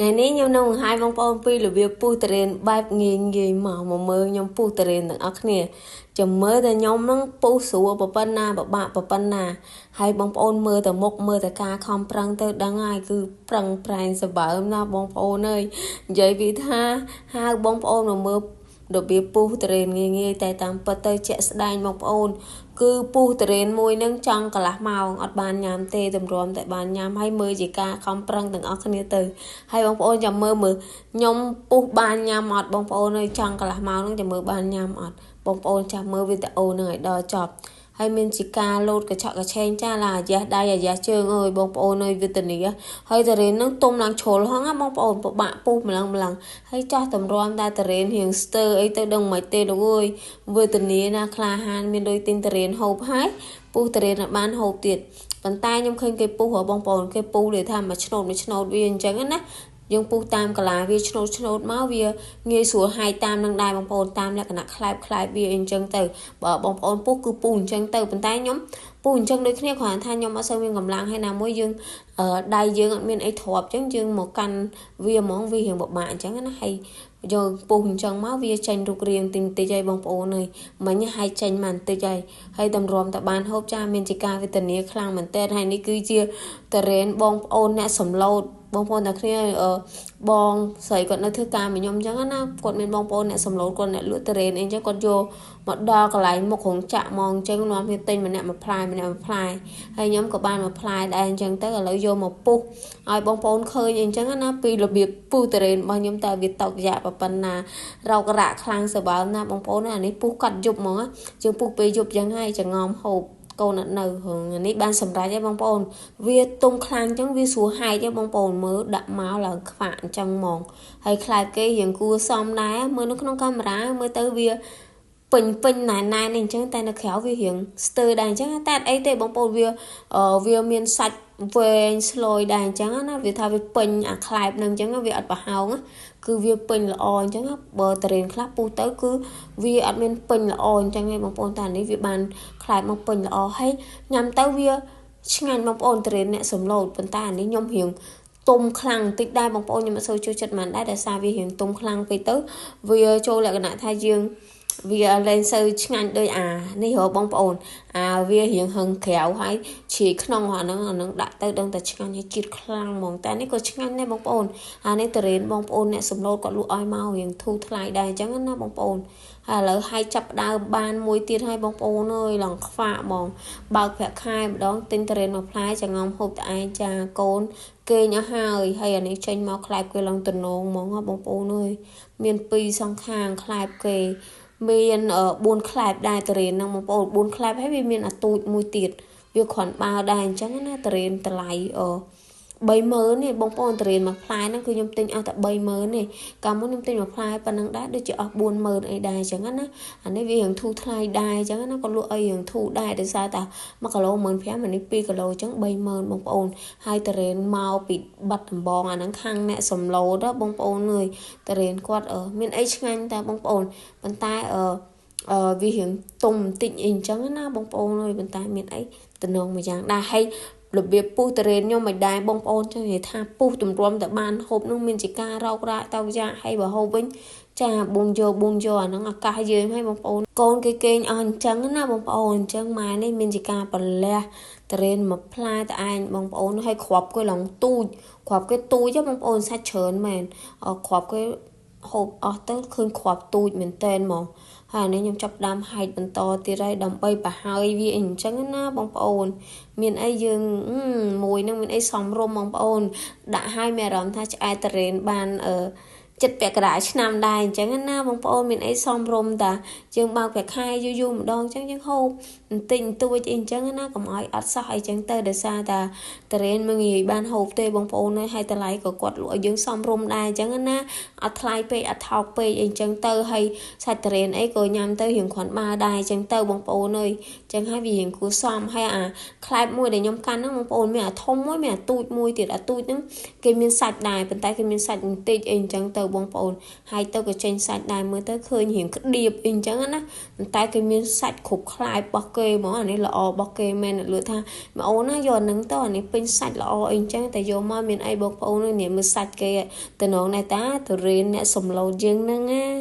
ថ្ងៃនេះខ្ញុំនឹងបង្ហាញបងប្អូនពីរបៀបពុះទុរេនបែបងាយងាយមកមកមើលខ្ញុំពុះទុរេនទាំងអស់គ្នាចាំមើលតែខ្ញុំនឹងពុះស្រួលប៉ុណ្ណាពិបាកប៉ុណ្ណាហើយបងប្អូនមើលតែមុខមើលតែការខំប្រឹងទៅដឹងហើយគឺប្រឹងប្រែងសម្បើមណាបងប្អូនអើយនិយាយពីថាហៅបងប្អូនមកមើលរបៀបពុះទុរេនងាយងាយតែតាមពិតទៅជាក់ស្ដែងបងប្អូនគឺពុះទុរេនមួយនឹងចង់កន្លះម៉ោងអត់បានញ៉ាំទេតម្រាំតែបានញ៉ាំហើយមើលជាការខំប្រឹងទាំងអស់គ្នាទៅហើយបងប្អូនចាំមើលមើលខ្ញុំពុះបានញ៉ាំអត់បងប្អូនអើយចង់កន្លះម៉ោងនឹងចាំមើលបានញ៉ាំអត់បងប្អូនចាំមើលវីដេអូនឹងឲ្យដល់ចប់ហើយមានជាការលោតកញ្ឆក់កញ្ឆេងចាឡាអាយ៉ាស់ដៃអាយ៉ាស់ជើងអើយបងប្អូនអើយវេទនាហើយតារេននឹងទុំឡើងជ្រុលហងណាបងប្អូនពិបាកពុះម្លឹងម្លឹងហើយចាស់តម្រាំតែតារេនរៀងស្ទើអីទៅដឹងមិនទេលោកអើយវេទនាណាក្លាហានមានដូចទិញតារេនហូបហើយពុះតារេនឲ្យបានហូបទៀតប៉ុន្តែខ្ញុំឃើញគេពុះហ៎បងប្អូនគេពុះនិយាយថាមួយឆ្នូតមួយឆ្នូតវាអញ្ចឹងណាយើងពុះតាមកលាវាឆ្នូតឆ្នូតមកវាងាយស្រួលហែកតាមនឹងដែរបងប្អូនតាមលក្ខណៈខ្លែបខ្លែបវាអញ្ចឹងទៅបើបងប្អូនពុះគឺពុះអញ្ចឹងទៅប៉ុន្តែខ្ញុំពុះអញ្ចឹងដូចគ្នាគ្រាន់ថាខ្ញុំអត់សូវមានកម្លាំងហើយណាមួយយើងដៃយើងអត់មានអីទ្រាប់អញ្ចឹងយើងមកកាន់វាហ្មងវារៀងពិបាកអញ្ចឹងណាហើយយើងពុះអញ្ចឹងមកវាចេញរូបរាងតិចតិចហើយបងប្អូនអើយមិញហែកចេញមកបន្តិចហើយហើយតម្រាំតែបានហូបចាមានជាការវេទនាខ្លាំងមែនទែនហើយនេះគឺជាតរេនបងប្អូនអ្នកសម្លូតបងប្អូនតែគ្នាបងស្រីគាត់នៅធ្វើការមួយខ្ញុំអញ្ចឹងណាគាត់មានបងប្អូនអ្នកសម្លូតគាត់អ្នកលក់តរេនអីអញ្ចឹងគាត់យកមកដល់កន្លែងមុខរោងចក្រហ្មងអញ្ចឹងនាំគ្នាទិញម្នាក់មួយផ្លែម្នាក់មួយផ្លែហើយខ្ញុំក៏បានមួយផ្លែដែរអញ្ចឹងទៅឥឡូវយកមកពុះឲ្យបងប្អូនឃើញអញ្ចឹងណាពីរបៀបពុះតរេនរបស់ខ្ញុំតើវាតកយ៉ាប៉ុណ្ណារោគរៈខ្លាំងសម្បើមណាបងប្អូនអានេះពុះកាត់យប់ហ្មងជាងពុះពេលយប់យ៉ាងហើយចងំហូបកូនអត់នៅនេះបានសម្រេចហើយបងប្អូនវាទុំខ្លាំងអញ្ចឹងវាស្រួលហែកទេបងប្អូនមើលដាក់មកឡើងខ្វាក់អញ្ចឹងហ្មងហើយខ្លែបគេរៀងគួសមដែរមើលនៅក្នុងកាមេរ៉ាមើលទៅវាពេញពេញណែនណែននេះអញ្ចឹងតែនៅក្រៅវារៀងស្ទើរដែរអញ្ចឹងតែអត់អីទេបងប្អូនវាវាមានសាច់វែងស្លយដែរអញ្ចឹងណាវាថាវាពេញអាខ្លែបនឹងអញ្ចឹងវាអត់ប្រហោងគឺវាពេញល្អអញ្ចឹងបើតរៀនខ្លះពុះទៅគឺវាអត់មានពេញល្អអញ្ចឹងឯងបងប្អូនតែនេះវាបានខ្លែបមកពេញល្អហើយញ៉ាំទៅវាឆ្ងាញ់បងប្អូនតរៀនអ្នកសម្លូតប៉ុន្តែអានេះខ្ញុំរៀងទុំខ្លាំងបន្តិចដែរបងប្អូនខ្ញុំអត់សូវចូលចិត្តហ្មងដែរដោយសារវារៀងទុំខ្លាំងពេកទៅវាចូលលក្ខណៈថាយើងវាលែងសូវឆ្ងាញ់ដូចអានេះហ៎បងប្អូនអាវារៀងហឹងក្រៅហើយជ្រាយក្នុងអាហ្នឹងអាហ្នឹងដាក់ទៅដឹងតែឆ្ងាញ់ហើយជាតិខ្លាំងហ្មងតែនេះក៏ឆ្ងាញ់ដែរបងប្អូនអានេះតរេនបងប្អូនអ្នកសម្លូតគាត់លក់ឲ្យមករៀងធូរថ្លៃដែរអញ្ចឹងណាបងប្អូនហើយឥឡូវឲ្យចាប់ដើមបានមួយទៀតហើយបងប្អូនអើយឡើងខ្វាក់ហ្មងបើកប្រាក់ខែម្ដងទិញតរេនមួយផ្លែចងំហូបតែឯងចាកូនគេងអស់ហើយហើយអានេះចេញមកខ្លែបគេឡើងតំណងហ្មងបងប្អូនអើយមានពីរសងខាងខ្លែបគេមាន4ខ្លែបដែរតរេនហ្នឹងបងប្អូន4ខ្លែបហើយវាមានអាទូចមួយទៀតវាគ្រាន់បើដែរអញ្ចឹងណាតរេនតម្លៃ30000នេះបងប្អូនតរេនមួយផ្លែហ្នឹងគឺខ្ញុំទិញអស់តែ30000នេះកាលមុនខ្ញុំទិញមួយផ្លែប៉ុណ្ណឹងដែរដូចជាអស់40000អីដែរអញ្ចឹងណាអានេះវារៀងធូរថ្លៃដែរអញ្ចឹងណាក៏លក់អីរៀងធូរដែរដោយសារតែ1គីឡូ15000អានេះ2គីឡូអញ្ចឹង30000បងប្អូនហើយតរេនមកពីបាត់ដំបងអាហ្នឹងខាងអ្នកសម្លូតបងប្អូនអើយតរេនគាត់មានអីឆ្ងាញ់តែបងប្អូនប៉ុន្តែវារៀងទុំបន្តិចអីអញ្ចឹងណាបងប្អូនអើយប៉ុន្តែមានអីតំណងមួយយ៉ាងដែរហើយរបៀបពុះតរេនខ្ញុំមិនដែរបងប្អូនចឹងនិយាយថាពុះតម្រាំតែបានហូបនោះមានជាការរោគរ៉ាតោយ៉ាហើយបើហូបវិញចាបងយកបងយកអាហ្នឹងឱកាសយើងឲ្យបងប្អូនកូនគេគេងអស់អញ្ចឹងណាបងប្អូនអញ្ចឹងម៉ែនេះមានជាការប្រលះតរេនមួយផ្លែតែឯងបងប្អូនហើយគ្រាប់គេឡើងទូចគ្រាប់គេទូចបងប្អូនសាច់ច្រើនមែនគ្រាប់គេហូបអស់ទៅឃើញគ្រាប់ទូចមែនតែនហ្មងហើយនេះខ្ញុំចាប់ដើមហែកបន្តទៀតហើយដើម្បីប្រហើយវាអីអញ្ចឹងណាបងប្អូនមានអីយើងមួយនឹងមានអីសំរុំបងប្អូនដាក់ឲ្យមានអារម្មណ៍ថាឆ្អែតតរេនបានចិត្តពាក់កណ្ដាលឆ្នាំដែរអញ្ចឹងណាបងប្អូនមានអីសំរុំតាយើងបើកប្រាក់ខែយូរយូរម្ដងអញ្ចឹងយើងហូបបន្តិចបន្តួចអីអញ្ចឹងណាកុំឲ្យអត់សោះអីចឹងទៅដោយសារតាតរេនមិនងាយបានហូបទេបងប្អូនហើយតម្លៃក៏គាត់លក់ឲ្យយើងសំរុំដែរអញ្ចឹងណាអត់ថ្លៃពេកអត់ថោកពេកអីអញ្ចឹងទៅហើយសាច់តរេនអីក៏ញ៉ាំទៅរៀងគ្រាន់បើដែរអញ្ចឹងទៅបងប្អូនអើយអញ្ចឹងហើយវារៀងគួរសមហើយអាខ្លែបមួយដែលខ្ញុំកាន់ហ្នឹងបងប្អូនមានអាធំមួយមានអាទូចមួយទៀតអាទូចហ្នឹងគេមានសាច់ដែរប៉ុន្តែគេមានសាច់បន្តិចអីអញ្ចឹងទៅ បងប្អូនហើយទៅក៏ចេញសាច់ដែរមើលទៅឃើញរៀងក្តៀបអីអញ្ចឹងណាប៉ុន្តែគេមានសាច់គ្រប់ខ្លាយរបស់គេហ្មងអានេះល្អរបស់គេមែនលួចថាបងអូនណាយកអានឹងទៅអានេះពេញសាច់ល្អអីអញ្ចឹងតែយកមកមានអីបងប្អូននេះមើលសាច់គេតំណងណែតាទុរេនអ្នកសំឡូតយើងហ្នឹងណា។